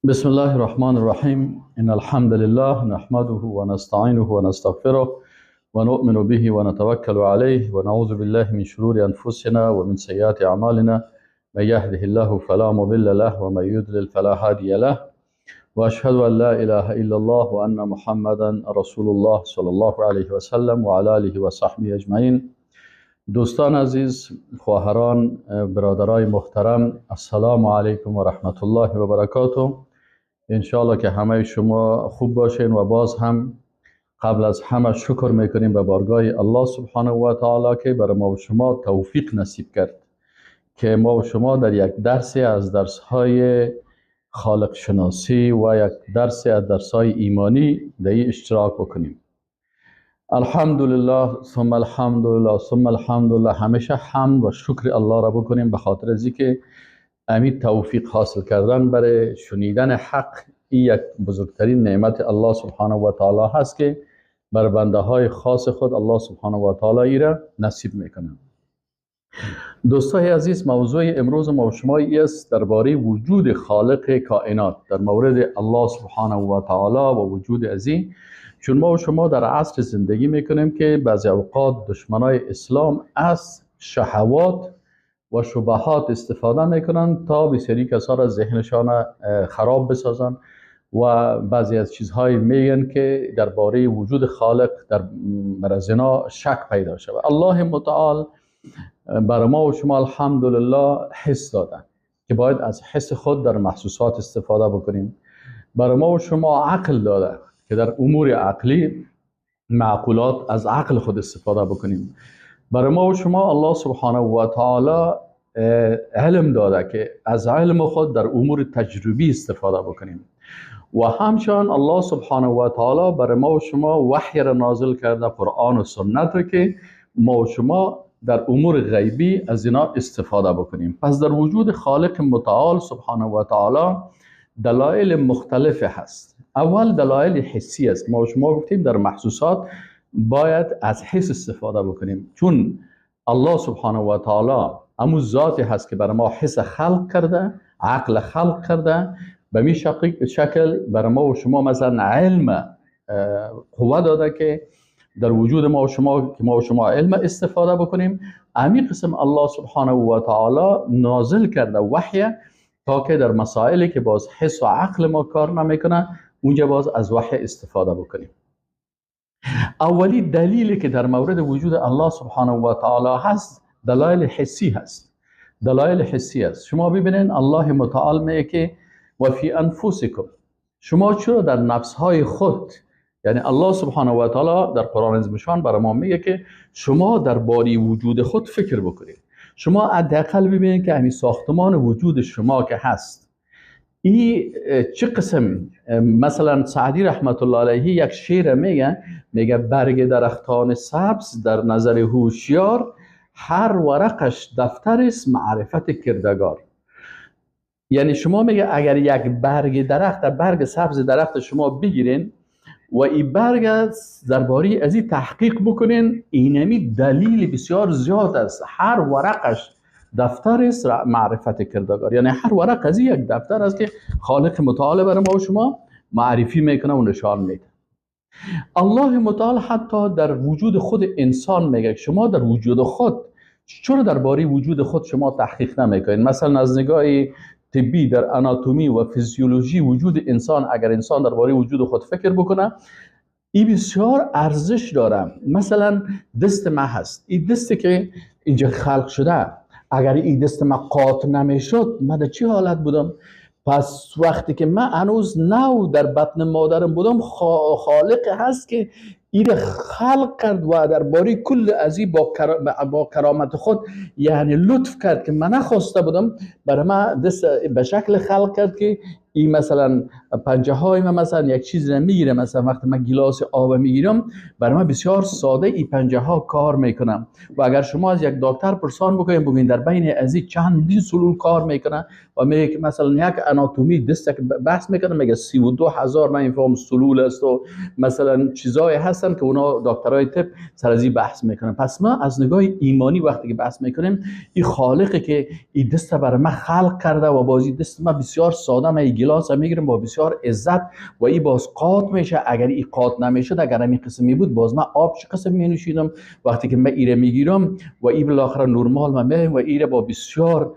بسم الله الرحمن الرحیم. ان الحمد لله نحمده ونستعینه ونستغفره ونؤمن به ونتوکل علیه ونعوذ بالله من شرور انفسنا ومن سیئات اعمالنا. من يهده الله فلا مضل له ومن يضلل فلا هادي له. واشهد ان لا اله الا الله وان محمدا رسول الله صلی الله علیه وسلم وعلى آله وصحبه اجمعین. دوستان عزیز، خواهران، برادرای محترم، السلام علیکم و رحمت الله و برکاته. انشاءالله که همه شما خوب باشین و باز هم قبل از همه شکر میکنیم به بارگاه الله سبحانه و تعالی که برای ما و شما توفیق نصیب کرد که ما و شما در یک درس از درس‌های خالق شناسی و یک درس از درس‌های ایمانی در این اشتراک بکنیم. الحمدلله ثم الحمدلله ثم الحمدلله، همیشه حمد و شکر الله را بکنیم به خاطر از اینکه امید توفیق حاصل کردن برای شنیدن حق این یک بزرگترین نعمت الله سبحانه و تعالی هست که بر بنده های خاص خود الله سبحانه و تعالی ای را نصیب میکنه. دوستای عزیز، موضوع امروز ما و شما است درباره وجود خالق کائنات، در مورد الله سبحانه و تعالی و وجود ازی. چون ما و شما در عصر زندگی میکنیم که بعضی اوقات دشمنای اسلام از شهوات و شبهات استفاده میکنن تا بسیاری کسا را ذهنشان خراب بسازن و بعضی از چیزهای میگن که درباره وجود خالق در برازینا شک پیدا شود. الله متعال برای ما و شما الحمدلله حس داده که باید از حس خود در محسوسات استفاده بکنیم. برای ما و شما عقل داده که در امور عقلی معقولات از عقل خود استفاده بکنیم. برای ما و شما الله سبحانه و تعالی علم داده که از علم خود در امور تجربی استفاده بکنیم. و همچنان الله سبحانه و تعالی برای ما و شما وحی را نازل کرده، قرآن و سنت را، که ما و شما در امور غیبی از اینا استفاده بکنیم. پس در وجود خالق متعال سبحانه و تعالی دلایل مختلف هست. اول دلایل حسی است. ما و شما گفتیم در محسوسات باید از حس استفاده بکنیم، چون الله سبحانه و تعالی همون ذاتی هست که برای ما حس خلق کرده، عقل خلق کرده، به می شکل برای ما و شما مثلا علم قوه داده که در وجود ما و شما که ما و شما علم استفاده بکنیم. همین قسم الله سبحانه و تعالی نازل کرده وحی تا که در مسائلی که باز حس و عقل ما کار نمیکنه اونجا باز از وحی استفاده بکنیم. اولی دلیلی که در مورد وجود الله سبحانه و تعالی هست دلایل حسی هست. دلایل حسی است. شما ببینین الله متعال میگه که و فی انفسکم، شما چرا در نفسهای خود، یعنی الله سبحانه و تعالی در قرآن عظیمشان برای ما میگه که شما درباره وجود خود فکر بکنید. شما حداقل ببینید که همین ساختمان وجود شما که هست این چه قسم. مثلا سعدی رحمت الله علیه یک شعر میگه برگ درختان سبز در نظر هوشیار، هر ورقش دفتر است معرفت کردگار. یعنی شما میگه اگر یک برگ درخت، برگ سبز درخت شما بگیرین و این برگ درباره از این تحقیق بکنین، اینمی دلیل بسیار زیاد است. هر ورقش دفتر است معرفت کردگار، یعنی هر ورق از یک دفتر است که خالق متعال برای ما و شما معرفی میکنه و نشان میده. الله متعال حتی در وجود خود انسان میگه شما در وجود خود چرا درباره وجود خود شما تحقیق نمیکنین؟ مثلا از نگاه طبی در اناتومی و فیزیولوژی وجود انسان، اگر انسان درباره وجود خود فکر بکنه این بسیار ارزش داره. مثلا دست ما هست، این دستی که اینجا خلق شده، اگر این دست ما قاطع نمیشد من در چه حالت بودم؟ پس وقتی که من هنوز نو در بطن مادرم بودم، خالق هست که این خلق کرد و درباره کل از این با کرامت خود یعنی لطف کرد که من نخواسته بودم، برای من دست به شکل خلق کرد که این مثلا پنجه های من مثلا یک چیز را میگیره، مثلا وقتی من گیلاس آب میگیرم برای من بسیار ساده این پنجه ها کار میکنم. و اگر شما از یک دکتر پرسان بکنید بگین در بین از این چندین سلول کار میکنه و میگه که مثلا یک اناتومی دست بحث میکنه، میگه 32,000 من این سلول است و مثلا چیزای هستن که اونا دکترای طب سر از این بحث میکنن. پس ما از نگاه ایمانی وقتی که بحث میکنیم، این خالقی که این دست برای من خلق کرده و بازی دست من بسیار ساده من گلاس میگیرم با بسیار عزت و این باز قاط میشه. اگر این قاط نمیشد، اگر همین قسم می بود، باز من آب چه قسم می نوشیدم؟ وقتی که من ایره میگیرم و این بالاخره نرمال من میایم و ایره با بسیار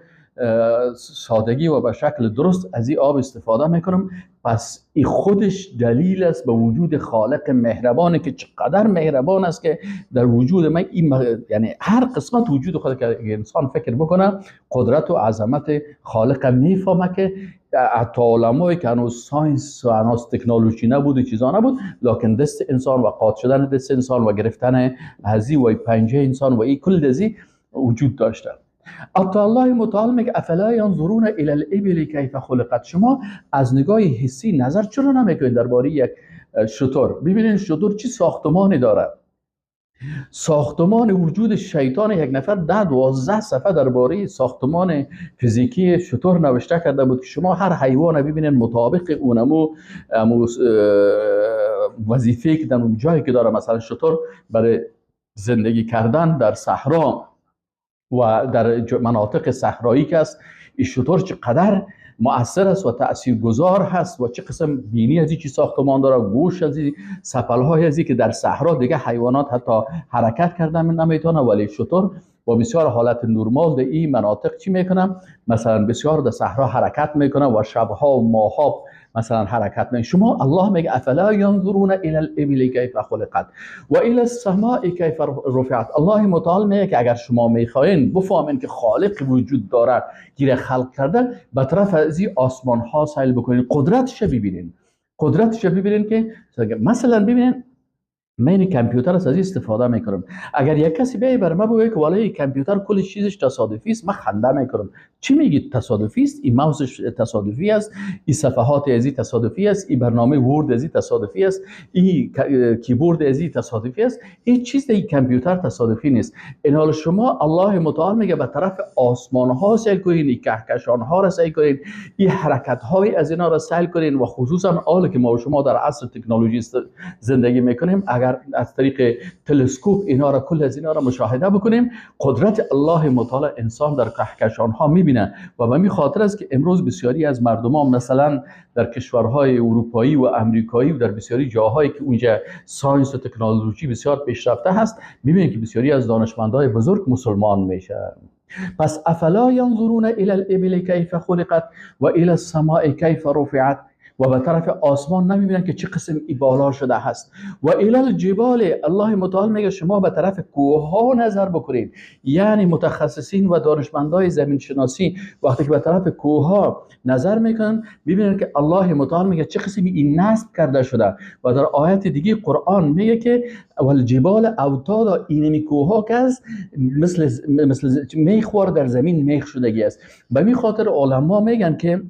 سادگی و به شکل درست از این آب استفاده میکنم. پس این خودش دلیل است به وجود خالق مهربانه که چقدر مهربان است که در وجود من این یعنی هر قسمت وجود خود که انسان فکر بکنه قدرت و عظمت خالق میفهمه که حتی علمایی که هنوز science و هنوز تکنولوژی نبود و چیزا نبود، لکن دست انسان و قاطع شدن دست انسان و گرفتن هزی و پنجه انسان و این کل دزی وجود داشته. حتی الله متعال میگه افلا ینظرون الی الابل کیف خلقت. شما از نگاه حسی نظر چرا نمیکنید درباره یک شتر؟ ببینید شتر چی ساختمانی داره. ساختمان وجود شیطان یک نفر 10-12 صفحه درباره ساختمان فیزیکی شتر نوشته کرده بود که شما هر حیوان ببینید مطابق اونمو وظیفه که در اون جایی که داره. مثلا شتر برای زندگی کردن در صحرا و در مناطق صحرایی که است، این شتر چقدر مؤثر است و تاثیرگذار هست و چه قسم بینی از چی ساختمان داره، گوش از سپل‌های از که در صحرا دیگه حیوانات حتی حرکت کردن نمیتونه، ولی شتر با بسیار حالت نرمال در این مناطق چی میکنه؟ مثلا بسیار در صحرا حرکت میکنه و شبها و ماها مثلا حرکت میکنه. شما الله میگه افلا ینظرون الی الابل کیف خلقت و الی السماء کیف رفعت. الله متعال میگه که اگر شما میخواین بفهمین که خالق وجود داره، گیر خلق کرده، به طرف از این آسمان ها سیل بکنین، قدرتش ببینین، قدرتش ببینین که مثلا ببینین من این کامپیوتر از استفاده میکنم. اگر یک کسی بیای بر من بگه که والله کامپیوتر کل چیزش تصادفی است، من خنده میکنم. چی میگید تصادفی است؟ این ماوسش تصادفی است، این صفحات ازی تصادفی است، این برنامه Word ازی تصادفی است، این کیبورد ازی تصادفی است. هیچ چیز در این کامپیوتر تصادفی نیست. این حال شما الله متعال میگه به طرف آسمان ها سیل کنین، این کهکشان ها را سیل کنین، این حرکت های از اینا را سیل کنین و خصوصا حالی که ما و شما در عصر تکنولوژی زندگی میکنیم، اگر از طریق تلسکوپ اینا را کل از اینا را مشاهده بکنیم، قدرت الله متعال انسان در کهکشان ها میبینه. و به می خاطر است که امروز بسیاری از مردمان مثلا در کشورهای اروپایی و امریکایی و در بسیاری جاهایی که اونجا science و تکنولوژی بسیار پیشرفته هست، میبینیم که بسیاری از دانشمندای بزرگ مسلمان میشن. پس افلا ینظرون الی الابل کیف خلقت و الی السماء کیف رفعت، و به طرف آسمان نمیبینن که چه قسم ای بالا شده هست. و الی الجبال، الله متعال میگه شما به طرف کوه ها نظر بکنید. یعنی متخصصین و دانشمندای زمین شناسی وقتی که به طرف کوه ها نظر میکنن، میبینن که الله متعال میگه چه قسم این نصب کرده شده. و در آیت دیگه قرآن میگه که والجبال اوتادا، اینمی کوه ها که از مثل میخوار در زمین میخ شدگی است. به می خاطر علما میگن که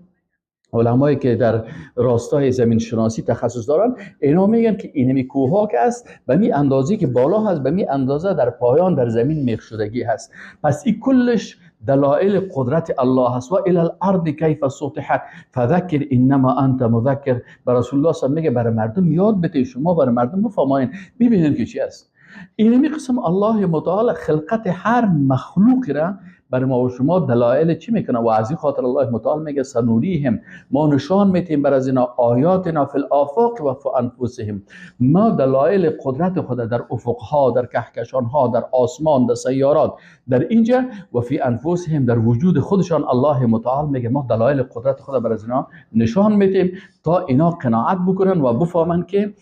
علمایی که در راستای زمین شناسی تخصص دارن، اینا میگن که اینمی کوه که است به می اندازی که بالا هست، به می اندازه در پایان در زمین میخ شدگی هست. پس این کلش دلائل قدرت الله هست. و الی الارض کیف سطحت فذکر انما انت مذکر. بر رسول الله صلی میگه برای مردم یاد بده، شما برای مردم بفهمین، ببینین که چی است. اینمی قسم الله متعال خلقت هر مخلوقی را برای ما و شما دلایل چی میکنه. و از این خاطر الله متعال میگه سنوریهم، ما نشان میتیم بر از اینا آیاتنا فی الآفاق و فی انفسهم. ما دلایل قدرت خود در افقها، در کهکشانها، در آسمان، در سیارات، در اینجا و فی انفسهم، در وجود خودشان الله متعال میگه ما دلایل قدرت خود بر از اینا نشان میتیم تا اینا قناعت بکنن و بفهمن که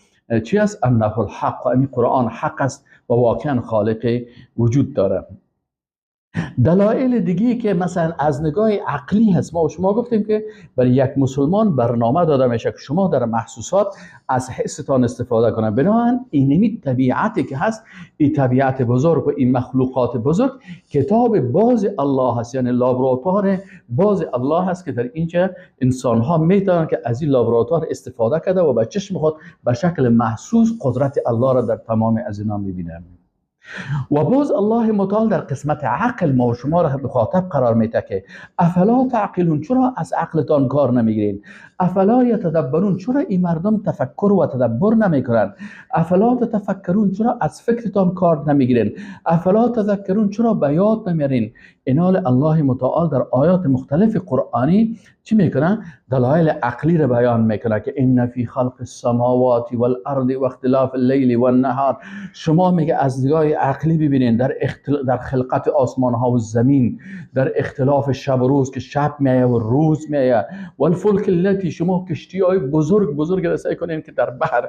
چی است؟ انه الحق، و این قرآن حق است و واقعا خالق وجود داره. دلایل دیگه که مثلا از نگاه عقلی هست، ما و شما گفتیم که برای یک مسلمان برنامه داده میشه که شما در محسوسات از حستان استفاده کنه. بنابراین اینمی طبیعتی که هست، این طبیعت بزرگ و این مخلوقات بزرگ کتاب باز الله هست، یعنی لابراتوار باز الله هست که در اینجا انسان ها میتونن که از این لابراتوار استفاده کرده و به چشم خود به شکل محسوس قدرت الله را در تمام از اینا میبینن. و باز الله متعال در قسمت عقل ما و شما را مخاطب قرار میده که افلا تعقلون، چرا از عقلتان کار نمیگیرین؟ افلا یتدبرون، چرا این مردم تفکر و تدبر نمیکنن؟ افلا تتفکرون، چرا از فکرتان کار نمیگیرین؟ افلا تذکرون، چرا به یاد نمیارین؟ اینال الله متعال در آیات مختلف قرآنی چی میکنه؟ دلایل عقلی رو بیان میکنه که ان فی خلق السماوات والارض و اختلاف اللیل والنهار. شما میگه از نگاه عقلی ببینین در خلقت آسمان ها و زمین، در اختلاف شب و روز که شب میایه و روز میایه، والفلک التي، شما کشتی های بزرگ بزرگ رسای کنین که در بحر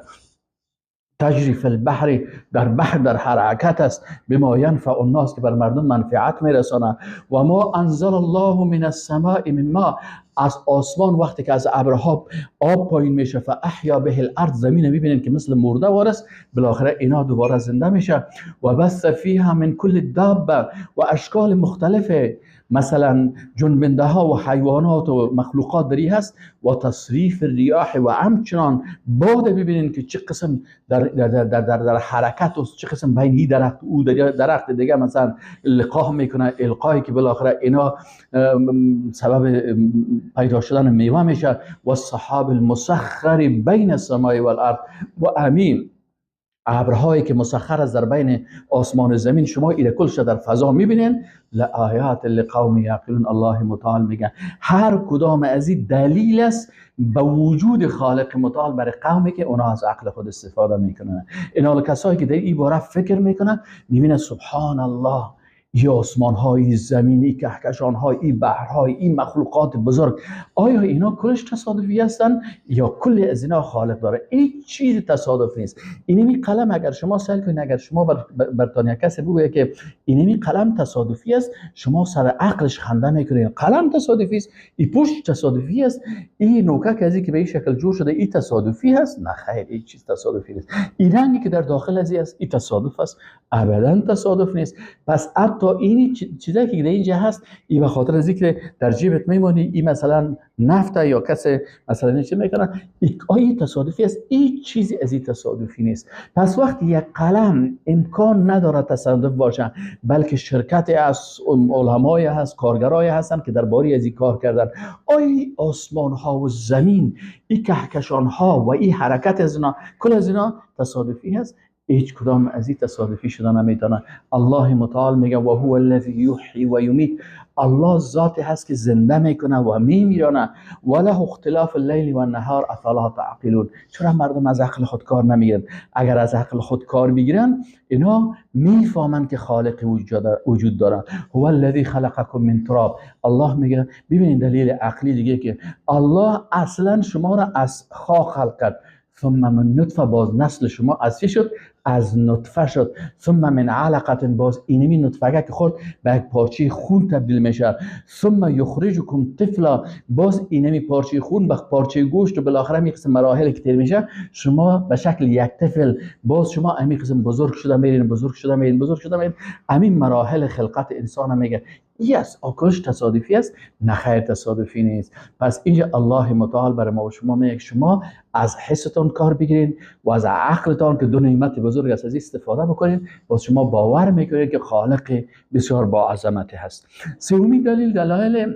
تجری فی البحر، در بحر در حرکت است، بما ینفع الناس، که بر مردم منفعت میرسانه، و ما انزل الله من السماء من ماء، از آسمان وقتی که از ابرها آب پایین میشه، فاحیا به الارض، زمین میبینیم که مثل مرده وارث، بالاخره اینا دوباره زنده میشه، و بث فیها من کل دابه، و اشکال مختلف مثلا جنبنده ها و حیوانات و مخلوقات دری هست، و تصریف الریاح، و همچنان باد ببینین که چه قسم در در در در, در حرکت و چه قسم بین این درخت او درخت دیگه مثلا لقاح میکنه، القایی که بالاخره اینا سبب پیدا شدن میوه میشه، و السحاب المسخر بین السماء والارض، و امین ابرهایی که مسخر است در بین آسمان و زمین، شما ایره کلش در فضا میبینین. لآیات لقوم یعقلون. الله متعال میگه هر کدام از این دلیل است به وجود خالق متعال برای قومی که اونا از عقل خود استفاده میکنن. اینا کسایی که در این باره فکر میکنن میبینن سبحان الله، ای آسمان های زمین، ای کهکشان های، ای بحرهای، این مخلوقات بزرگ، آیا اینا کلش تصادفی هستن یا کل از اینا خالق داره؟ این چیز تصادف نیست. اینمی قلم اگر شما سأل کنید، اگر شما برتانیا کسی بگوید که اینمی قلم تصادفی است، شما سر عقلش خنده میکنید. قلم تصادفی است، این پشت تصادفی است، این نوکه که از که به این شکل جور شده این تصادفی است؟ نه خیر، این چیز تصادفی نیست. این رنگی که در داخل از است این تصادف است؟ ابدا تصادف نیست. پس حتی این چیزایی که در اینجا هست، این به خاطر از اینکه در جیبت میمونی، این مثلا نفت یا کس مثلا چه میکنه، این تصادفی است؟ این چیزی از این تصادفی نیست. پس وقتی یک قلم امکان نداره تصادف باشه، بلکه شرکت از علمای هست، کارگرای هستن که درباره از این کار کردن. آیا آسمان ها و زمین، این کهکشان ها و این حرکت از اینا، کل از اینا تصادفی هست؟ هیچ کدام از این تصادفی شده نمیتونه. الله متعال میگه و هو الذی یحیی و یمیت، الله ذاتی هست که زنده میکنه و میمیرانه، و له اختلاف اللیل و النهار افلا تعقلون. چرا مردم از عقل خود کار نمیگیرن؟ اگر از عقل خود کار بگیرن اینا میفهمن که خالق وجود داره. هو الذی خلقکم من تراب. الله میگه ببینید دلیل عقلی دیگه که الله اصلا شما را از خاک خلق کرد، ثم من نطفه، باز نسل شما از چی شد؟ از نطفه شد. ثم من علقه، باز اینمی نطفه که خورد به یک پارچه خون تبدیل میشه. ثم یخرجکم طفلا، باز اینمی پارچه خون به پارچه گوشت و بالاخره می قسم مراحل که تیر میشه، شما به شکل یک طفل، باز شما امی قسم بزرگ شده میرین، بزرگ شده میرین، بزرگ شده میرین. همین مراحل خلقت انسان میگه یس آکش تصادفی است؟ نه خیر، تصادفی نیست. پس اینجا الله متعال برای ما و شما میگه شما از حستون کار بگیرین و از عقلتان که دو نعمت بزرگ است از استفاده بکنین، باز شما باور میکنید که خالق بسیار با عظمت هست. سومی دلیل، دلایل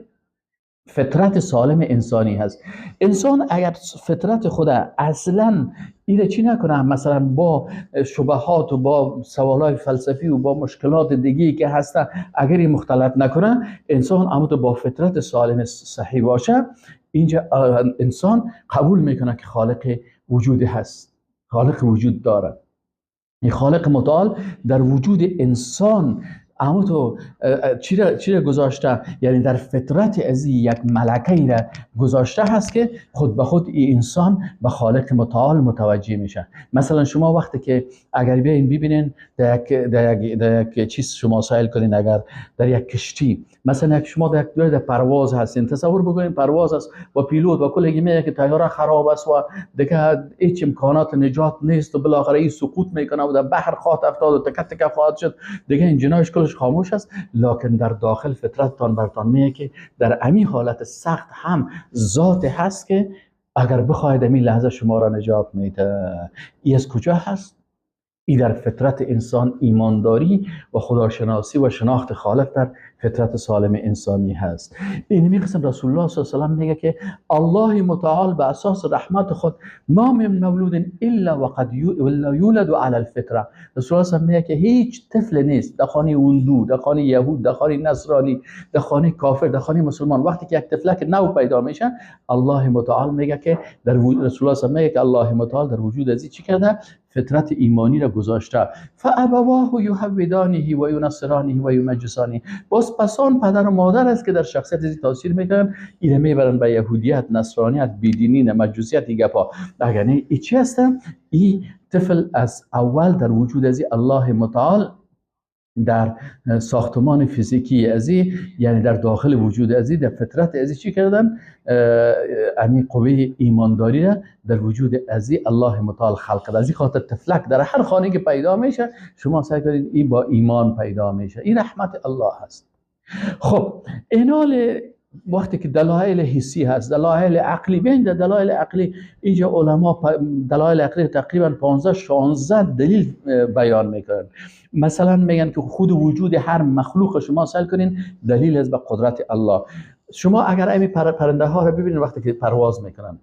فطرت سالم انسانی هست. انسان اگر فطرت خود اصلا ایره چی نکنه، مثلا با شبهات و با سوالای فلسفی و با مشکلات دیگه که هستن اگر این مختلط نکنه، انسان اما با فطرت سالم صحیح باشه، اینجا انسان قبول میکنه که خالق وجود هست، خالق وجود داره. این خالق متعال در وجود انسان اما تو چی را گذاشته، یعنی در فطرت از یک ملکه را گذاشته هست که خود به خود این انسان به خالق متعال متوجه میشه. مثلا شما وقتی که اگر بیاین ببینین در یک چیز شما سائل کنین، اگر در یک کشتی مثلا شما در پرواز هستین، تصور بکنین پرواز است و پیلوت و کل میگه که طیاره خراب است و دیگه هیچ امکانات نجات نیست و بالاخره این سقوط میکنه و در بحر خواهد افتاد و تکه تکه خواهد شد، دیگه انجیناش کلش خاموش است، لکن در داخل فطرتتان برتان میگه که در امی حالت سخت هم ذات هست که اگر بخواید امی لحظه شما را نجات میده. ای از کجا هست؟ ای در فطرت انسان ایمانداری و خداشناسی و شناخت خالق در فطرت سالم انسانی هست. این قسم رسول الله صلی الله علیه و سلم میگه که الله متعال به اساس رحمت خود ما من مولود الا وقد یولد علی الفطره. رسول الله صلی الله علیه و میگه که هیچ طفل نیست در خانه هندو، در خانه یهود، در خانه نصرانی، در خانه کافر، در خانه مسلمان، وقتی که یک طفل که نو پیدا میشه، الله متعال میگه که در وجود رسول الله صلی الله علیه و میگه که الله متعال در وجود ازی چی کرده؟ فطرت ایمانی را گذاشته. فابواه یهودانه و ینصرانه و یمجسانه. باز پسان پدر و مادر است که در شخصیت ازی تاثیر میکنن، اینه میبرن به یهودیت، نصرانیت، بیدینی، مجوسیت، این گپا. اگر نه ای چی هستن؟ این طفل از اول در وجود ازی الله متعال در ساختمان فیزیکی ازی، یعنی در داخل وجود ازی، در فطرت ازی چی کردن؟ امی قوه ایمانداری را در وجود ازی الله متعال خلق کرد. از این خاطر طفلک در هر خانه که پیدا میشه، شما سعی کنید این با ایمان پیدا میشه. این رحمت الله هست. خب اینال وقتی که دلایل حسی هست، دلایل عقلی، ببین در دلایل عقلی اینجا علما دلایل عقلی تقریبا 15 16 دلیل بیان میکنن. مثلا میگن که خود وجود هر مخلوق شما سأل کنین دلیل است به قدرت الله. شما اگر امی پرنده ها رو ببینید وقتی که پرواز میکنن،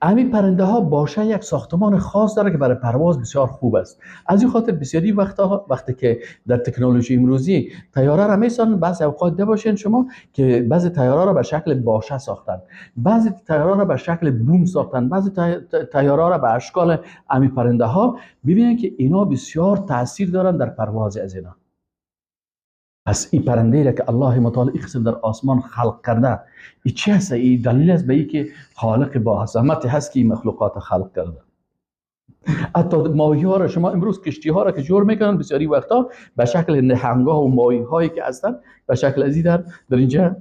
همین پرنده ها باشه یک ساختمان خاص داره که برای پرواز بسیار خوب است. از این خاطر بسیاری وقتها وقتی که در تکنولوژی امروزی طیاره را میسازن، بعضی اوقات دیده باشین شما که بعضی طیاره را به شکل باشه ساختن، بعضی طیاره را به شکل بوم ساختن، بعضی طیاره را به اشکال امی پرنده ها. ببینید که اینا بسیار تاثیر دارن در پرواز از اینا. پس این پرنده را که الله متعال این در آسمان خلق کرده، این چی هست؟ این دلیل است به این که خالق با عظمت هست که این مخلوقات خلق کرده. حتی ماهی ها را شما امروز کشتی ها را که جور میکنن، بسیاری وقتا به شکل نهنگا و ماهی هایی که هستن به شکل ازی در اینجا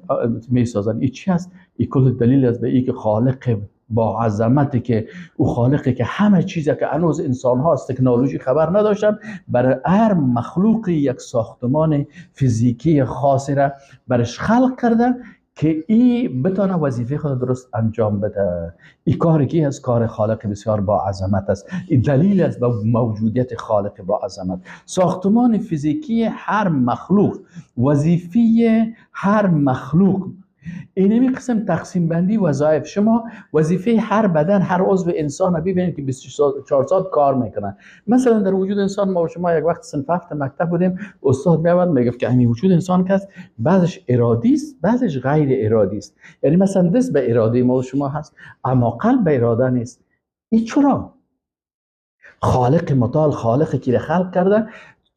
میسازن. این چی هست؟ این کل دلیل است به این که خالق با عظمتی که او خالقی که همه چیزی که هنوز انسان ها از تکنولوژی خبر نداشتن، برای هر مخلوقی یک ساختمان فیزیکی خاصی را برش خلق کرده که ای بتانه وظیفه خود درست انجام بده. این کاری که از کار خالق بسیار با عظمت است. این دلیل است به موجودیت خالق با عظمت. ساختمان فیزیکی هر مخلوق، وظیفه هر مخلوق، اینمی قسم تقسیم بندی وظایف. شما وظیفه هر بدن، هر عضو انسان رو ببینید که 24 ساعت کار میکنن. مثلا در وجود انسان ما و شما یک وقت صنف 7 مکتب بودیم، استاد میاد میگفت که همین وجود انسان که بعضش ارادی است، بعضش غیر ارادی است. یعنی مثلا دست به اراده ما و شما هست، اما قلب به اراده نیست. این چرا؟ خالق متعال، خالقی که خلق کرده،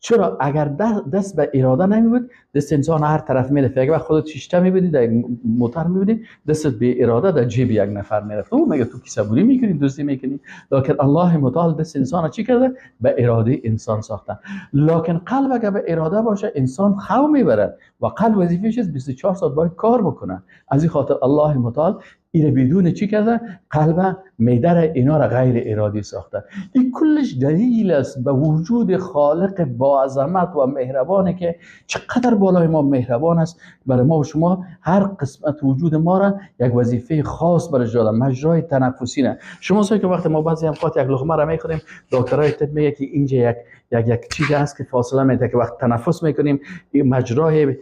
چرا اگر دست به اراده نمی بود، دست انسان هر طرف میرفت. یک وقت خودت شیشته میبودی، در موتر میبودی، دستت به اراده در جیب یک نفر میرفت. او میگه تو کیسه بوری میکنی، دزدی میکنی. لکن الله متعال دست انسان چی کرده؟ به اراده انسان ساخته. لکن قلب اگر به اراده باشه، انسان خو میبره و قلب وظیفه‌ش 24 ساعت باید کار بکنه. از این خاطر الله متعال اینه بدون چی کرده؟ قلب میده اینا را غیر ارادی ساخته. این کلش دلیل است به وجود خالق با عظمت و مهربانه که چقدر بالای ما مهربان است. برای ما و شما هر قسمت وجود ما را یک وظیفه خاص برش داده، مجرای تنفسی نه. شما سعی که وقتی ما بعضی اوقات یک لقمه را میخوریم، دکترای طب میگه که اینجا یک یک یک چیز هست که فاصله میده که وقت تنفس میکنیم این مجرای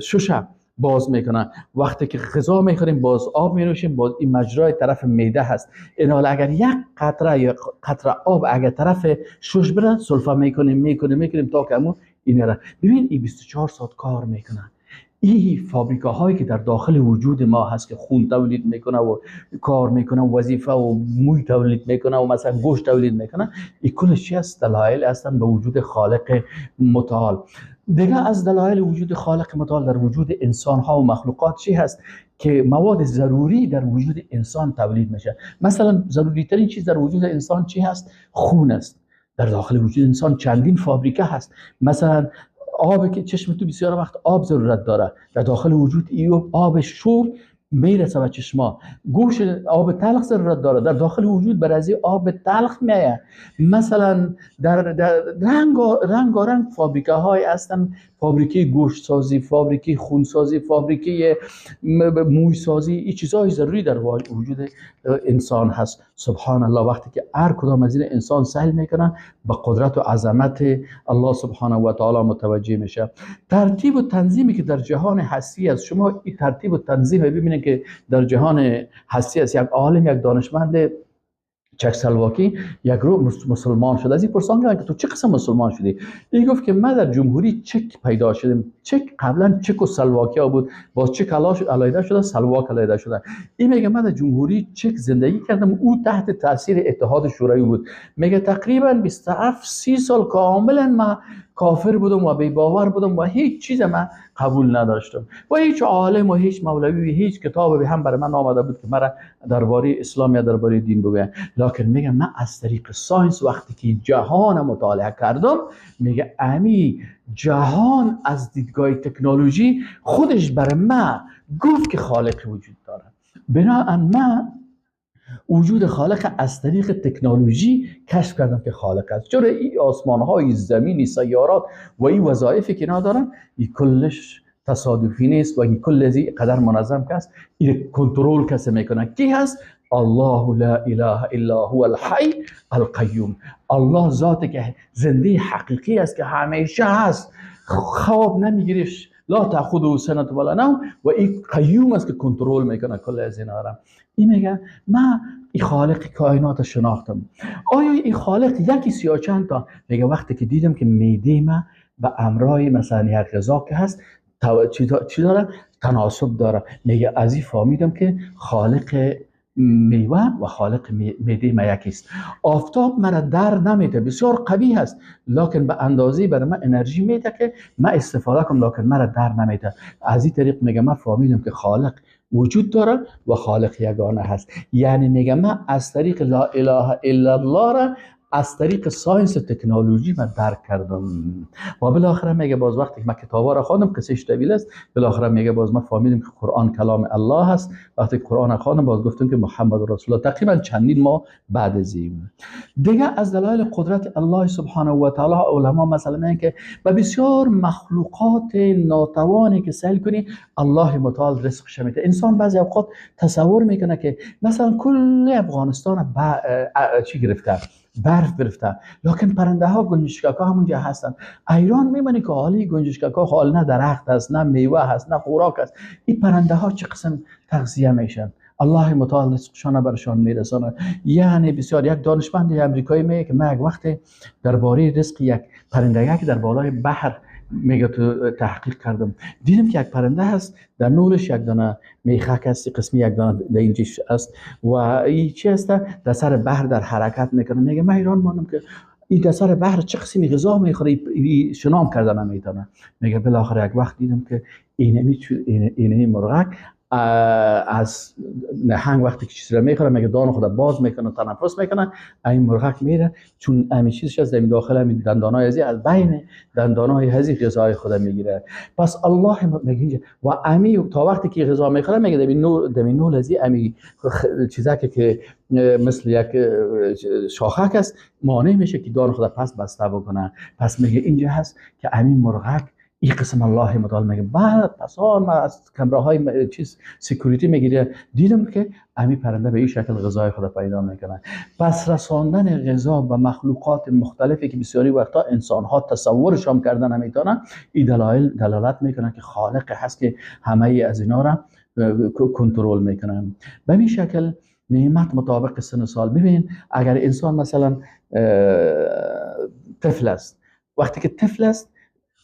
شش باز میکنن. وقتی که غذا میخوریم باز آب مینوشیم، باز این مجرای طرف معده هست. این حال اگر یک قطره یا قطره آب اگر طرف شش بره، سلفه میکنیم میکنیم میکنیم تا که امو این را ببین، این 24 ساعت کار میکنن. این فابریکاهایی که در داخل وجود ما هست که خون تولید میکنه و کار میکنه و وظیفه و موی تولید میکنه و مثلا گوشت تولید میکنه، این کلش چی است؟ دلایل هستن به وجود خالق متعال. دیگه از دلایل وجود خالق متعال در وجود انسان ها و مخلوقات چی هست؟ که مواد ضروری در وجود انسان تولید میشه. مثلا ضروری ترین چیز در وجود انسان چی هست؟ خون است. در داخل وجود انسان چندین فابریکه هست. مثلا آب که چشم تو بسیار وقت آب ضرورت داره، در داخل وجود ای آب شور میرسه به چشما. گوش آب تلخ ضرورت داره، در داخل وجود بر از آب تلخ میایه. مثلا در رنگارنگ فابریکه های هستن، فابریکه گوشت سازی، فابریکه خون سازی، فابریکه موی سازی، این چیزهای ضروری در وجود انسان هست. سبحان الله، وقتی که هر کدام از این انسان سهل میکنه به قدرت و عظمت الله سبحانه و تعالی متوجه میشه. ترتیب و تنظیمی که در جهان هستی است، شما این ترتیب و تنظیم ببینید که در جهان هستی است. یک عالم، یک دانشمند چکسلواکی یک رو مسلمان شد. از این پرسان کردن که تو چه قسم مسلمان شدی؟ این گفت که من در جمهوری چک پیدا شدم. چک قبلا چک و سلواکیا بود، باز چک علیحده شده، سلواک علیحده شده. این میگه من در جمهوری چک زندگی کردم، او تحت تاثیر اتحاد شوروی بود. میگه تقریبا 27 30 سال کاملا من کافر بودم و بی باور بودم و هیچ چیز من قبول نداشتم و هیچ عالم و هیچ مولوی و هیچ کتاب به هم برای من آمده بود که مرا درباره اسلام یا درباره دین بگوید. لکن میگه من از طریق science وقتی که جهان مطالعه کردم، میگه امی جهان از دیدگاه تکنولوژی خودش برای من گفت که خالق وجود داره. بنابراین من وجود خالق از طریق تکنولوژی کشف کردم که خالق است. چرا این آسمان های زمینی، سیارات و این وظایفی که ندارن، این کلش تصادفی نیست و این کل از این قدر منظم که است، این کنترل کسی میکنه. کی هست؟ الله لا اله الا هو الحی القیوم. الله ذاتی که زنده حقیقی است که همیشه هست، خواب نمیگیرش، لا تأخذه سنة ولا نوم، و این قیوم است که کنترل میکنه کل از اینا را. این میگه من این خالق کائنات شناختم. آیا این خالق یکی یا چند تا؟ میگه وقتی که دیدم که معده من به امرای مثلا یک غذا که هست چی داره؟ تناسب داره. میگه از این فهمیدم که خالق میوه و خالق معده ما یکی است. آفتاب مرا در نمیده، بسیار قوی هست، لکن به اندازه برای من انرژی میده که من استفاده کنم، لکن مرا در نمیده. از این طریق میگه من فهمیدم که خالق وجود داره و خالق یگانه هست. یعنی میگه من از طریق لا اله الا الله را از طریق science و تکنولوژی من درک کردم. و بالاخره میگه باز وقتی که من کتابا را خواندم، قصهش طویل است، بالاخره میگه باز من فهمیدم که قرآن کلام الله هست. وقتی قرآن خواندم باز گفتم که محمد رسول الله. تقریبا چندین ماه بعد از این. دیگه از دلایل قدرت الله سبحانه و تعالی علما مثلا میگن که به بسیار مخلوقات ناتوانی که سیل کنی الله متعال رزقش میده. انسان بعضی اوقات تصور میکنه که مثلا کل افغانستان چی گرفته، برف گرفته، لکن پرنده ها گنجشکک ها همونجا هستن. ایران میمونه که حالی گنجشکک ها حال نه درخت است، نه میوه هست، نه خوراک است. این پرنده ها چه قسم تغذیه میشن؟ الله متعال رزقشان برشان میرسانه. یعنی بسیار یک دانشمند امریکایی میگه که من یک وقت درباره رزق یک پرنده که در بالای بحر میگه تو تحقیق کردم، دیدم که یک پرنده هست در نورش یک دانه میخک هست، قسمی یک دانه در اینجا است و این چی هست در سر بحر در حرکت میکنه. میگه من حیران ماندم که این در سر بحر چه قسمی غذا میخوره، این شنام کرده نمیتونه. میگه بالاخره یک وقت دیدم که اینمی مرغک از نهنگ وقتی که چیزی را میخوره، میگه دان خود باز میکنه، تنفس میکنه، این مرغک میره چون همین چیزش از در داخل همین دندانای ازی، از بین دندانای ازی غذای خود میگیره. پس الله میگه و امی تا وقتی که غذا میخوره، میگه دمی نول ازی امی چیزا که مثل یک شاخک است مانع میشه که دان خود پس بسته بکنه. پس میگه اینجا هست که امی مرغک این قسم الله متعال میگه. بعد پس آن من از کمره های چیز security میگیره، دیدم که امی پرنده به این شکل غذای خود پیدا میکنه. پس رساندن غذا به مخلوقات مختلفی که بسیاری وقتا انسان ها تصورش هم کردن نمیتونن، این دلایل دلالت میکنه که خالق هست که همه از اینا را کنترل میکنه. به این شکل نعمت مطابق سن و سال. ببین اگر انسان مثلا طفل است، وقتی که طفل است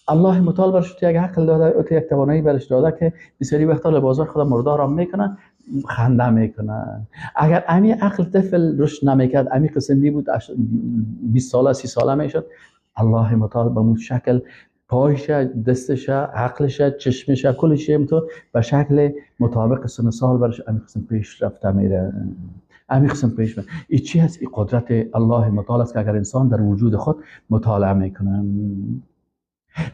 الله متعال برش یک عقل داده، یک توانایی برش داده که بسیاری وقتا لباسای خود مردار هم میکنه، خنده میکنه. اگر امی عقل طفل رشد نمیکرد، امی قسم می بود 20 ساله 30 ساله میشد، الله متعال به مون شکل پایش، دستش، عقلش، چشمش، کلش تو به شکل مطابق سن سال برش امی قسم پیش رفته میره، امی قسم پیش میره. این چی هست؟ این قدرت الله متعال است که اگر انسان در وجود خود مطالعه میکنه.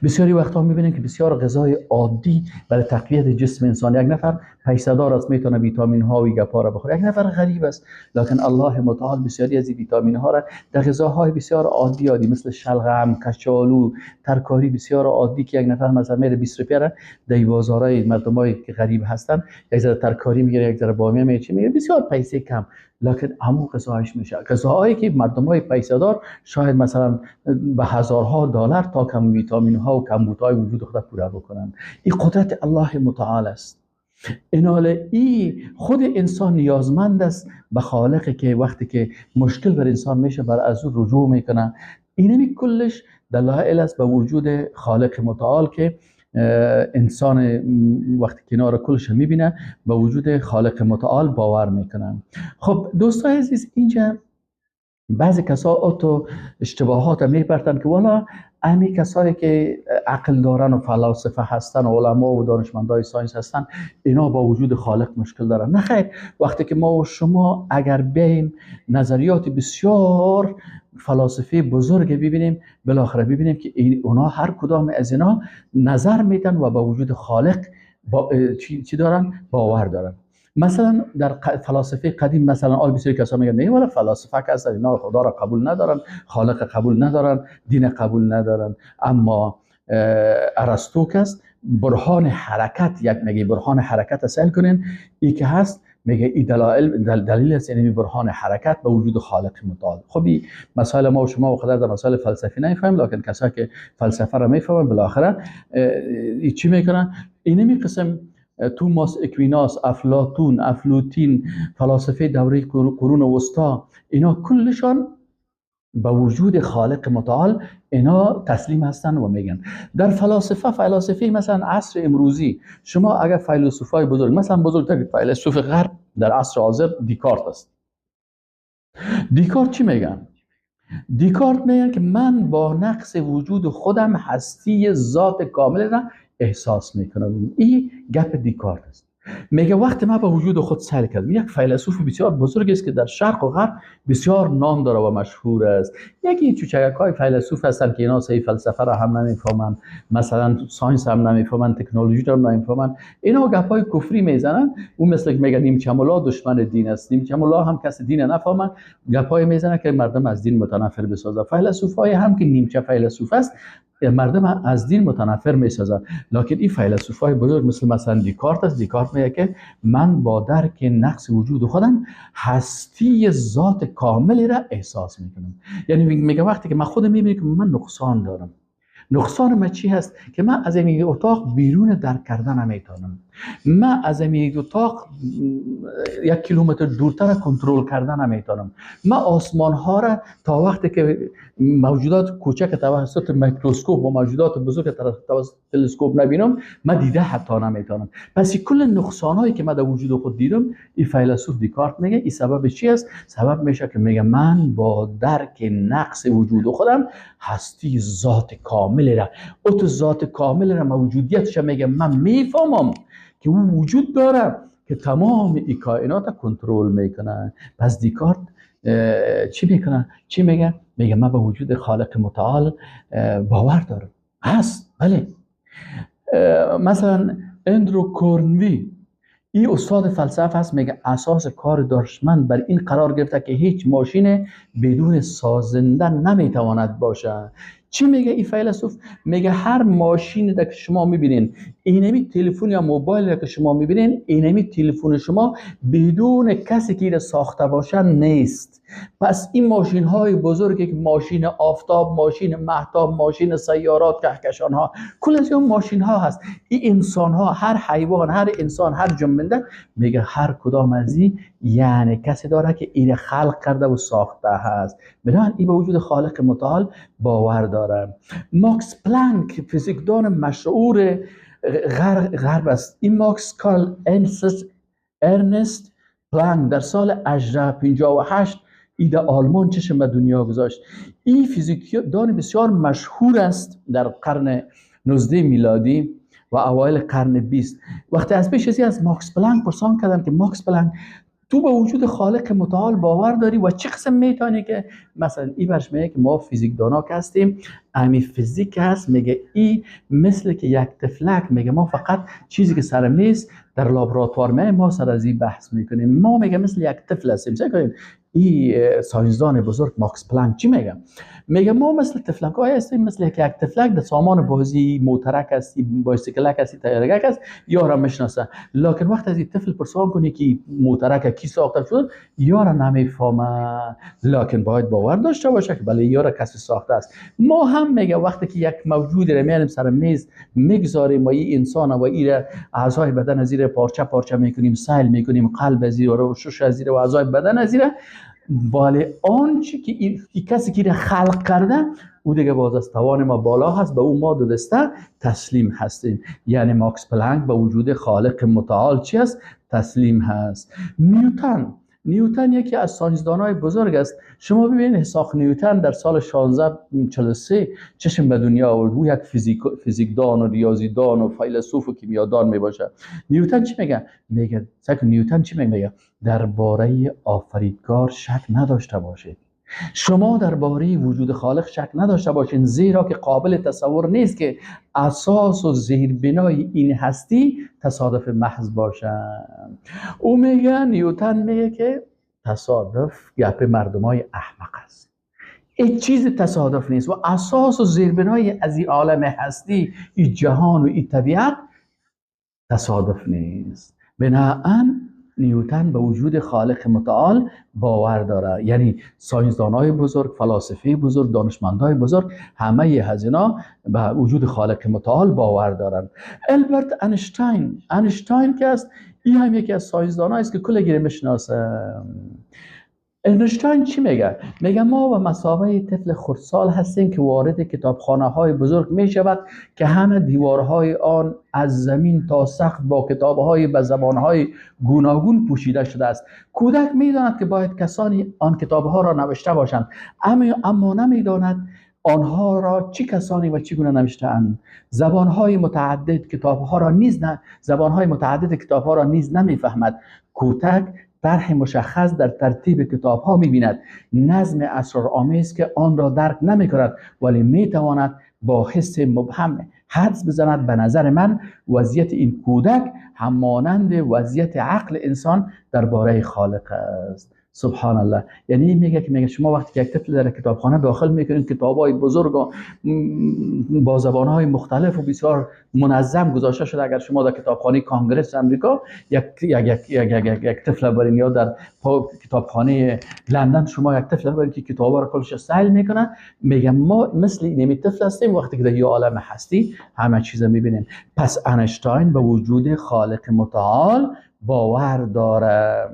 بسیاری وقتا میبینیم که بسیار غذای عادی برای تقویت جسم انسان، یک نفر پیسه دار است میتونه ویتامین ها و گپا را بخوره، یک نفر غریب است، لکن الله متعال بسیاری از این ویتامین ها را در غذاهای بسیار عادی مثل شلغم، کچالو، ترکاری بسیار عادی که یک نفر مثلا میره 20 روپیه را در بازارهای مردمایی که غریب هستن یک ذره ترکاری میگیره، یک ذره بامیه میگیره، بسیار پیسه کم، لکن همون غذایش میشه. غذاهایی که مردمای پیسه دار شاید مثلا به هزارها دلار تا کم ویتامین ها و کمبودهای وجود خود پوره بکنن. این قدرت الله متعال است. اینال ای خود انسان نیازمند است به خالق که وقتی که مشکل بر انسان میشه بر از او رجوع میکنه. اینمی کلش دلایل است به وجود خالق متعال که انسان وقتی کنار کلش میبینه به وجود خالق متعال باور میکنه. خب دوستای عزیز، اینجا بعضی کسا تو اشتباهات میپرتن که والا امی کسایی که عقل دارن و فلاسفه هستن و علما و دانشمندای science هستن، اینا با وجود خالق مشکل دارن. نه خیر، وقتی که ما و شما اگر بیم نظریات بسیار فلاسفه بزرگ ببینیم، بالاخره ببینیم که اونا هر کدام از اینا نظر میدن و با وجود خالق با چی دارن؟ باور دارن. مثلا در فلاسفه قدیم مثلا آل بسیاری کسا میگن نه والا فلاسفه که هستن اینا خدا را قبول ندارن، خالق قبول ندارن، دین قبول ندارن. اما ارسطو که است برهان حرکت، یک میگه برهان حرکت سیل کنین، ای که هست میگه ای دلایل دلیل است، یعنی برهان حرکت به وجود خالق متعال. خب این مسائل ما و شما و قدر در مسائل فلسفی نمیفهمیم، لکن کسایی که فلسفه را میفهمن بالاخره ای چی میکنن؟ اینمی قسم توماس اکویناس، افلاطون، افلوتین، فلاسفه دوره قرون وسطا، اینا کلشان به وجود خالق متعال اینا تسلیم هستن و میگن. در فلاسفه مثلا عصر امروزی شما اگر فیلسوفای بزرگ، مثلا بزرگترین فیلسوف غرب در عصر حاضر دیکارت است. دیکارت چی میگن؟ دیکارت میگن که من با نقص وجود خودم هستی ذات کامل را احساس میکنم. این گپ دیکارت است. میگه وقتی من به وجود خود سیر کردم، یک فیلسوف بسیار بزرگ است که در شرق و غرب بسیار نام داره و مشهور است. یکی چوچک های فیلسوف هستن که اینا صحیح فلسفه را هم نمیفهمن، مثلا science هم نمیفهمن، تکنولوژی را هم نمیفهمن، اینا گپ های کفری میزنن. اون مثل که میگن نیمچه ملا دشمن دین است، نیمچه ملا هم کس دین نفهمن، گپ های میزنن که مردم از دین متنفر بسازه. فیلسوف های هم که نیمچه فیلسوف است مردم از دین متنفر میسازن. لکن این فیلسوفای بزرگ مثلا دیکارت است. دیکارت میگه که من با درک نقص وجود خودم هستی ذات کاملی را احساس میکنم. یعنی میگه وقتی که من خودم میبینم که من نقصان دارم، نقصان من چی هست؟ که من از این اتاق بیرون درک کردن نمیتونم، من از این اتاق 1 کیلومتر دورتر کنترل کردن نمیتونم، من آسمان ها را تا وقتی که موجودات کوچک توسط میکروسکوپ و موجودات بزرگ توسط تلسکوپ نبینم من دیده حتی نمیتونم. پس کل نقصان هایی که من در وجود خود دیدم، این فیلسوف دیکارت میگه این سبب چی است؟ سبب میشه که میگه من با درک نقص وجود خودم هستی ذات کامل را، اوت ذات کامل را، موجودیتش میگه من میفهمم که او وجود داره که تمام این کائنات کنترل میکنه. پس دیکارت چی میکنه؟ چی میگه؟ میگه من به وجود خالق متعال باور دارم، هست. بله، مثلا اندرو کورنوی این استاد فلسفه هست، میگه اساس کار دانشمند بر این قرار گرفته که هیچ ماشین بدون سازنده نمیتواند باشه. چی میگه این فیلسوف؟ میگه هر ماشینی که شما میبینین، اینمی تلفن یا موبایل که شما میبینین، اینمی تلفن شما بدون کسی که اینو ساخته باشه نیست. پس این ماشین های بزرگی که ماشین آفتاب، ماشین مهتاب، ماشین سیارات، کهکشان ها، کل از این ماشین ها هست. این انسان ها، هر حیوان، هر انسان، هر جنبنده، میگه هر کدام از این یعنی کسی داره که این خلق کرده و ساخته هست. بنابراین این به وجود خالق متعال باور داره. ماکس پلانک فیزیکدان مشهور غرب است. این ماکس کارل ارنست پلانک در سال 1858 ای در آلمان چشم به دنیا گذاشت. این فیزیکدان بسیار مشهور است در قرن 19 میلادی و اوایل قرن 20. وقتی از پیش از ماکس پلانک پرسان کردم که ماکس پلانک تو به وجود خالق متعال باور داری و چه قسم میتونی که مثلا ای برش میگه که ما فیزیکدانا که هستیم، امی فیزیک هست، میگه ای مثل که یک طفلک، میگه ما فقط چیزی که سر میز در لابراتوار ما سر از این بحث میکنیم، ما میگه مثل یک طفل هستیم. چه کنیم؟ این ساینسدان بزرگ ماکس پلانک چی میگه؟ میگه ما مثل طفلک های هستیم، مثل یک طفلک در سامان بازی موترک هستی، بایسیکلک هستی، تیارگک هست، یارا میشناسه، لکن وقت از این طفل پرسان کنی که موترک کی ساخته شد، یارا نمیفهمه، لکن باید باور داشته باشه که بله یارا کسی ساخته است. ما هم میگه وقتی که یک موجودی را میاریم سر میز میگذاریم و این انسان و این اعضای بدن از زیر پارچه پارچه میکنیم، سیل میکنیم، قلب از زیر و شش از زیر و اعضای بدن از زیر، ولی آنچه که این کسی که خلق کرده او دیگه باز از توان ما بالا هست، به او ما دو دسته تسلیم هستیم. یعنی ماکس پلانک به وجود خالق متعال چی است؟ تسلیم هست. نیوتن یکی از ساینسدانای بزرگ است. شما ببینید اسحاق نیوتن در سال 1643 چشم به دنیا آورد. او یک فیزیکدان و ریاضیدان و فیلسوف و کیمیادان می باشه. نیوتن چی میگه؟ میگه نیوتن چی میگه؟ درباره آفریدگار شک نداشته باشید. شما درباره وجود خالق شک نداشته باشین، زیرا که قابل تصور نیست که اساس و زیربنای این هستی تصادف محض باشد. او میگه، نیوتن میگه که تصادف گپ مردمای احمق است، این چیز تصادف نیست و اساس و زیربنای از این عالم هستی، این جهان و این طبیعت تصادف نیست. بنابراین نیوتن به وجود خالق متعال باور داره. یعنی ساینسدانای بزرگ، فلاسفه بزرگ، دانشمندای بزرگ، همه از اینا به وجود خالق متعال باور دارن. البرت انشتین، انشتین که است، این هم یکی از ساینسدانایی است که کل گیره میشناسه. اینشتین چی میگه؟ میگه ما به مثابه طفل خردسال هستیم که وارد کتابخانه های بزرگ میشود که همه دیوارهای آن از زمین تا سقف با کتابهای به زبانهای گوناگون پوشیده شده است. کودک میداند که باید کسانی آن کتابها را نوشته باشند، اما نمیداند آنها را چه کسانی و چگونه نوشته‌اند. زبانهای متعدد کتابها را نیز نه، زبانهای متعدد کتابها را نیز نمیفهمد. کودک طرح مشخص در ترتیب کتاب ها می بیند، نظم اسرارآمیز که آن را درک نمی کند، ولی می تواند با حس مبهم حدس بزند. به نظر من وضعیت این کودک همانند وضعیت عقل انسان درباره خالق است. سبحان الله. یعنی میگه که میگه شما وقتی که یک طفل در کتابخانه داخل میکنید، کتابای بزرگ و با زبانهای مختلف و بسیار منظم گذاشته شده. اگر شما در کتابخانه کانگرس امریکا یک یک یک یک یک, یک طفل برین، یا در کتابخانه لندن شما یک طفل برین که کتابا رو کلش سیل میکنه، میگه ما مثل اینمی طفل هستیم وقتی که در یه عالم هستی همه چیز میبینیم. پس انشتین به وجود خالق متعال باور داره.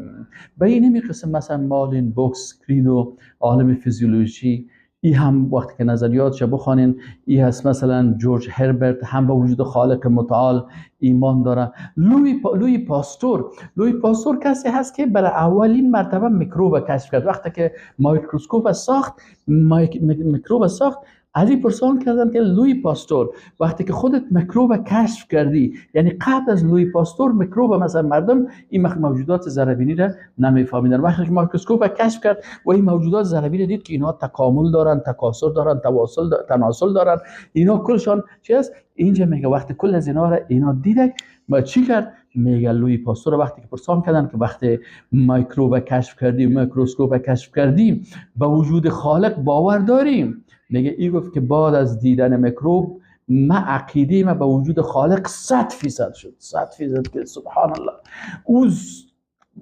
به این می قسم مثلا مالین بوکس کریدو عالم فیزیولوژی، ای هم وقتی که نظریاتش بخوانین، ای هست مثلا جورج هربرت هم به وجود خالق متعال ایمان داره. لوی پاستور، لوی پاستور کسی هست که برای اولین مرتبه میکروب کشف کرد. وقتی که میکروسکوپ ساخت، میکروب ساخت، از این پرسان کردن که لوی پاستور وقتی که خودت میکروب کشف کردی، یعنی قبل از لوی پاستور میکروب مثلا مردم این موجودات ذره‌بینی را نمیفهمیدن. وقتی که میکروسکوپ کشف کرد و این موجودات ذره‌بینی دید که اینها تکامل دارن، تکاثر دارن، تواصل تناسل دارن، اینا کلشان چی است؟ اینجا میگه وقتی کل از اینا را اینا دیدک ما چی کرد؟ میگه لوی پاستور وقتی که پرسان کردن که وقتی میکروب کشف کردیم، میکروسکوپ کشف کردیم، به وجود خالق باور داریم، میگه ای گفت که بعد از دیدن میکروب ما عقیده ما به وجود خالق 100% شد، 100% که سبحان الله. او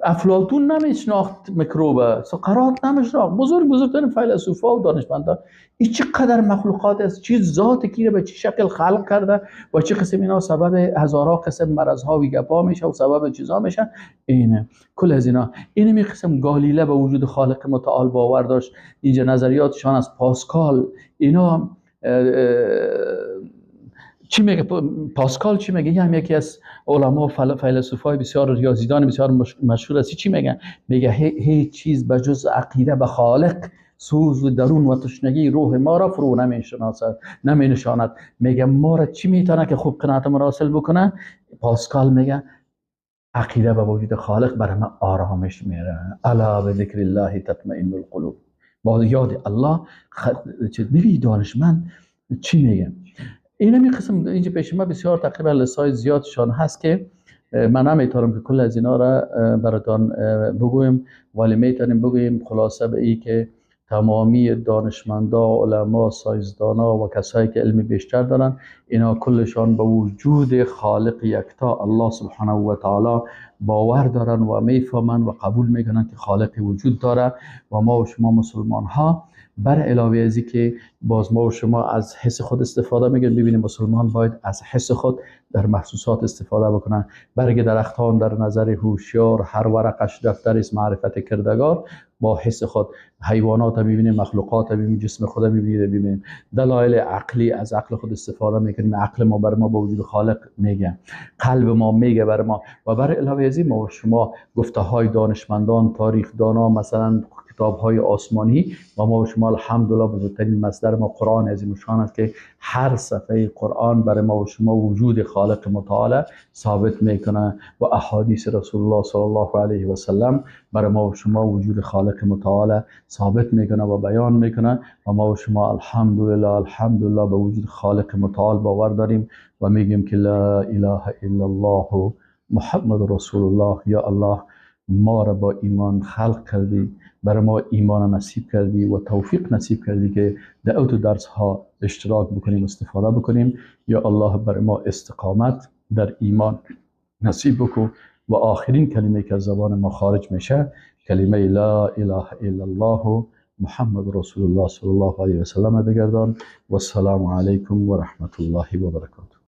افلاطون نمیشناخت میکروب، سقراط نمیشناخت، بزرگ بزرگترین فیلسوفا و دانشمندا. این چقدر مخلوقات است، چه ذات کی به چه شکل خلق کرده و چه قسم اینا سبب هزارها قسم مرض ها و گپا میشه و سبب چیزا میشه. اینه کل از اینا. اینه می قسم گالیله به وجود خالق متعال باور داشت. اینجا نظریاتشان از پاسکال، اینا چی میگه پاسکال؟ چی میگه؟ این هم یکی از علما و فیلسوفای بسیار ریاضیدان بسیار مشهور است. چی میگه؟ میگه هیچ چیز به جز عقیده به خالق سوز درون و تشنگی روح ما را فرو نمیشناسد، نمینشاند. میگه ما را چی میتونه که خوب قناعت ما را حاصل بکنه؟ پاسکال میگه عقیده به وجود خالق برای ما آرامش میاره. الا بذکر الله تطمئن القلوب. با یاد الله نوی دانشمند چی میگه؟ این همی قسم اینجا پیش ما بسیار تقریبا لسای زیادشان هست که من نمیتونم که کل از اینا را براتان بگویم، ولی میتونیم بگوییم خلاصه به ای که تمامی دانشمندا، علما، ساینسدانا و کسایی که علم بیشتر دارن، اینا کلشان به وجود خالق یکتا الله سبحانه و تعالی باور دارن و میفهمن و قبول میکنن که خالق وجود داره. و ما و شما مسلمان ها بر علاوه از که باز ما و شما از حس خود استفاده میکنیم، ببینیم مسلمان باید از حس خود در محسوسات استفاده بکنن. برگ درختان در نظر هوشیار، هر ورقش دفتر است معرفت کردگار. با حس خود حیوانات میبینیم، مخلوقات میبینیم، جسم خود میبینیم، دلایل عقلی از عقل خود استفاده میکنیم. عقل ما بر ما با وجود خالق میگه، قلب ما میگه بر ما. و بر علاوه از این ما و شما گفته های دانشمندان، تاریخ دانا، مثلا کتاب های آسمانی، و ما و شما الحمدلله بزرگترین مصدر ما قرآن عظیم الشان است که هر صفحه قرآن برای ما و شما وجود خالق متعال ثابت میکنه و احادیث رسول الله صلی الله علیه و سلم برای ما و شما وجود خالق متعال ثابت میکنه و بیان میکنه. و ما و شما الحمدلله الحمدلله به وجود خالق متعال باور داریم و میگیم که لا اله الا الله محمد رسول الله. یا الله ما را با ایمان خلق کردی، برای ما ایمان نصیب کردی و توفیق نصیب کردی که در اوت درس ها اشتراک بکنیم، استفاده بکنیم. یا الله برای ما استقامت در ایمان نصیب بکن و آخرین کلمه که از زبان ما خارج میشه کلمه لا اله الا الله محمد رسول الله صلی الله علیه و سلم بگردان. و السلام علیکم و رحمت الله و برکاته.